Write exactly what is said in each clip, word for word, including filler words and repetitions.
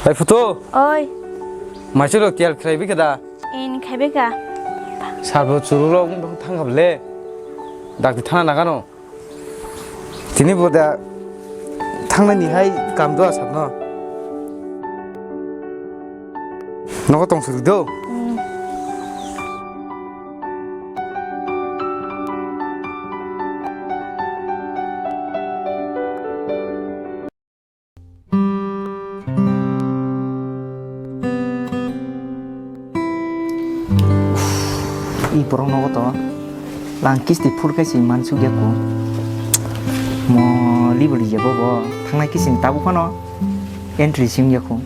Hai photo. Oi. Maisalo tiyal khlai bikha da? In khai bikha. Sarbo chururok wng thang kha bole. Dakti thana nagano. Tini bo da thangnani hai kam dua sakno. Nogo tong suri do. Hmm. I borok nogo to lang kisti phul khe si mansuk ya kho. Mo libri ya bo bo thangnai kisti tabuk phano entry sim ya kho.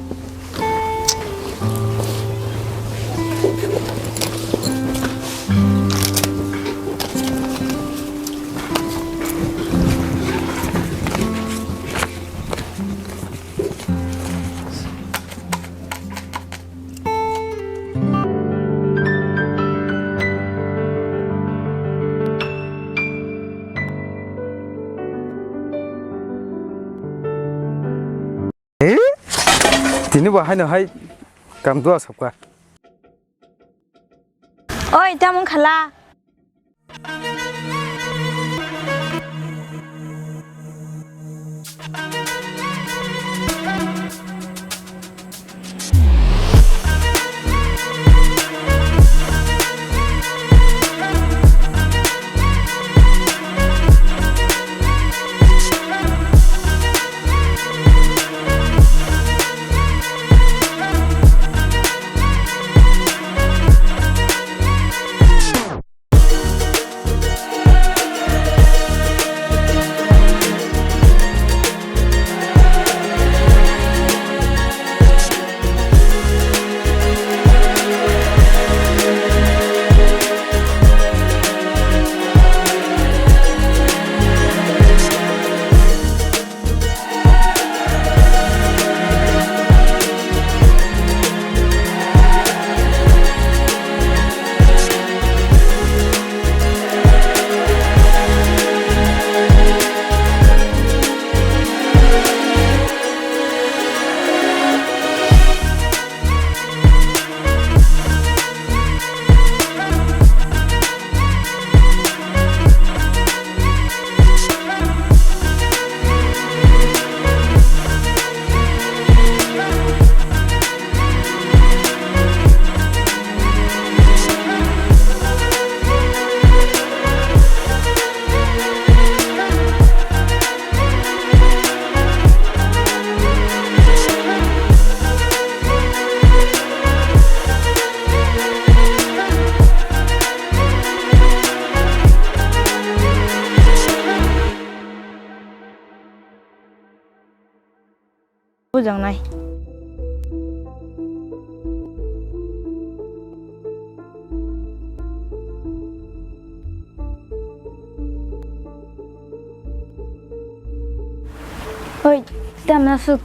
Eh? Tini bo haino hai kam dua sabka. Oi, tamung khala. Bujaknai. Oi, tamna suk.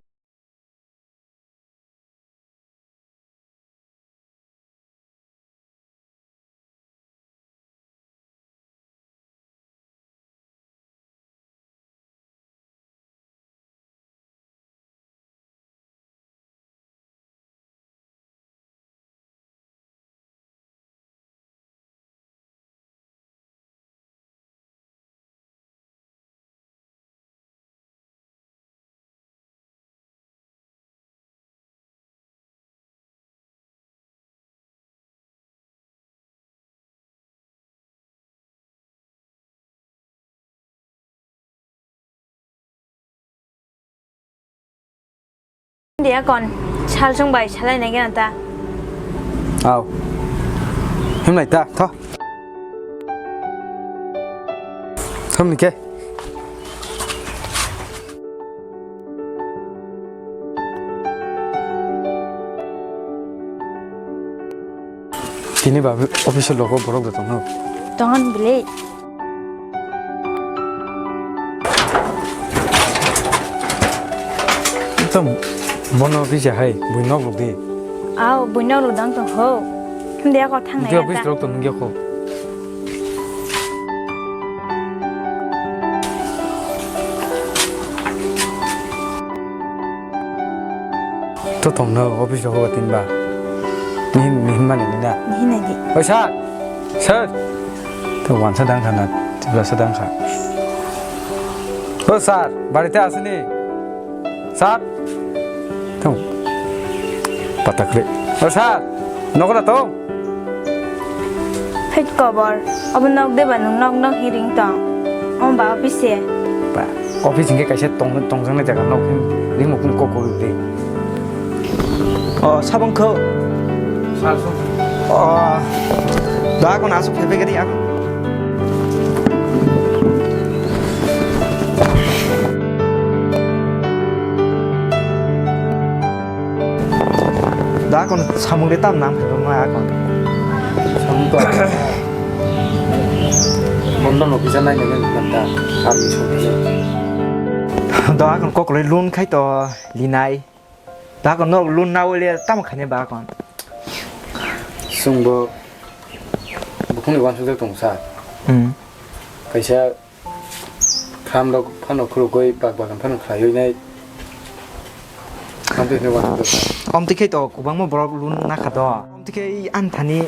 Dia kon, sal sung bai salai nai gana ta. Au. Himlai ta, tho. Thom ni ke. Tini ba office logo borok da tongno. Tongan bile. Tam bono bisa hai, bui nok rok di. Au, bui nok rok dang tong ho. Dia ko thang nai. Dia bis rok tong nungya ko. To tongno office rogo tin ba. Nihin, nihin mani ni na. Nihin nai di. Oi sir. Sir. To wansa dang khana, tibla sa dang kha. O sir, barite asini? Sir. Tong. Patakle. O sir. Nokra tong. Phit kobor, obo nok de ba nwng nok nok hi ring tong? Omo ba office se. Ba, office hingke kaisa tong, tongjaknai jaga nok hin ring mukung kok kok de. O, sabong kho. Sal so. O, da kon asuk phai phai gari ako. Da kon samung de tam nang phai ma kon. Samung to. Bondo no bisa nai nai nang ta. Kami so. Da kon kokroi loan khai to linai. Da kon no loan na wele tam khane ba kon. Sungbo. Bukhungni wansuk tong sa. Hmm. Kaisa Khamrok phano khurugwi bak bagan phano khlaiwi nai. Khamtwi hwnwi uansuk tong kha. Omtwi khe to kwbangma borok loan nakha do. Omtwi khe ani thani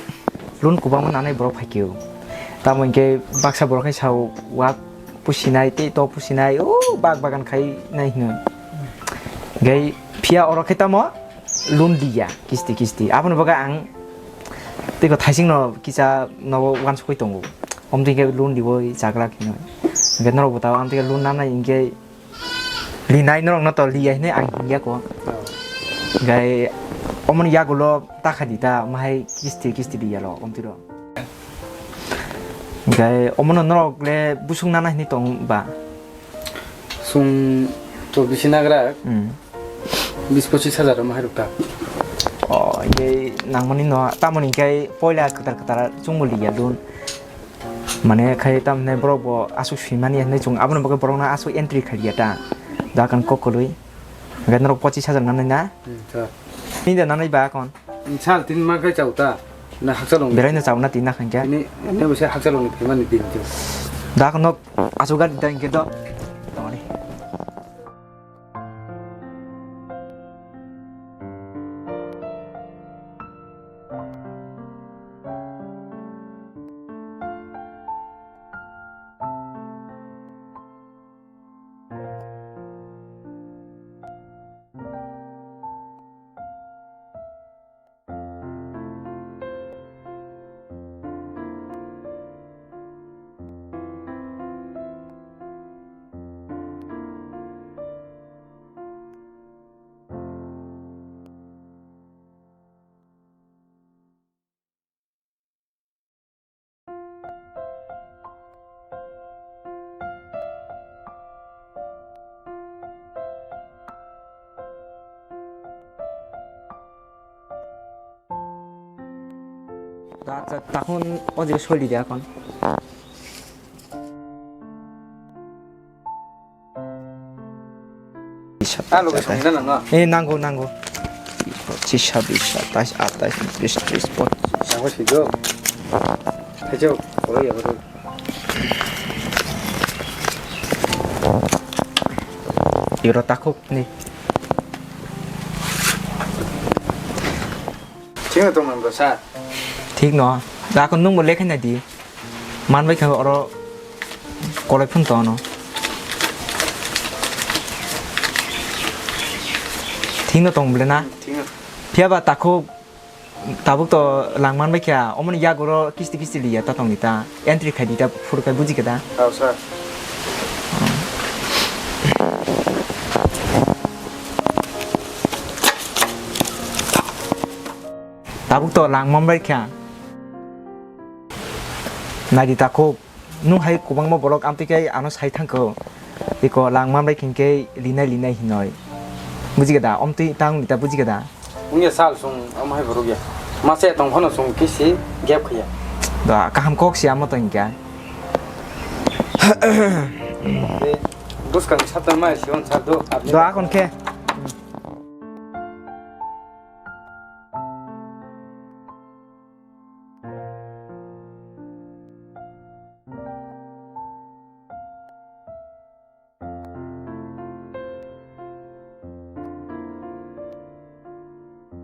loan kwbangma nanai borok phaikhe o. Tamo hinkhe baksa borok khe sao wak pusinai tei to pusinai o bak bagan khai nai hwnwi. Hinkhe phiya oro khe tamo loan liya kisti kisti. Aboni bagwi ang tei ko thaising no kisa nogo uansukwi tongo. Omtwi khe loan riwi chaglak hinwi. Hinkhe norok bo tao amtwi khe loan nanai hinkhe rinai norokno to liya hinwi ang hinya ko. Hinkhe omoni yagulo takha di ta mahai kisti kisti liya lo omtwi ro. Hinkhe omono norok le busung nana hinwi tong ba? Sung to bisi nagra. Hmm. Bis pochis hajar rok mahai rok ta. O, hinkhe nangmani no tamoni hinkhe poila kwtal kwtal chwngbo liya loan. Mane khai tamne borok bo aswk swimani hinwi chwng aboni bagwi borokno aswk entry khai liya ta. Da kan kok kwlwi. Hinkhe norok pochis hajar nanai na? Hmm, sir. Nini da nanai ba kon? Sal tin ma khai chau ta. Na haksa long. Belai no chau na tin na khan kya? Ini, ini bisa haksa long ni phaimani din tu. Da kon nok aswk gari da hinkhe do. Tamani. Da, da, takon o je soli de akon. Ah, location na, na, na. Eh, nango, nango. Pochisha, bisha, tais, atais, bis, tris, pochis. Nango sido. Hecho, oro ya, oro. Iro takuk ni. Thik no tong nang bwsa. Thik no. Da kon nung bo lekha na di. Man bai kha oro kolai phun to no. Thik no tong bole na. Thik no. Phiya ba takhuk tabuk to lang man bai kha. Omoni yagoro kisti kisti liya ta tong ni ta. Entry khai di ta phuru khai buji khe da. Oh, sir. Tabuk to lang man bai kha. Nai di takhuk. Nung hai kwbangma borok amtwi khe ano sai thangkho. Iko lang man bai khe hinkhe linai linai hinoi. Buji khe da? Omtwi tang di ta buji khe da? Wngya sal sung omo hai borok ya. Masa ya tong phano sung kisi gap khaya. Da kaham kok si amo to hinkhe. Buskang satan mai sion sar do. Do akon khe.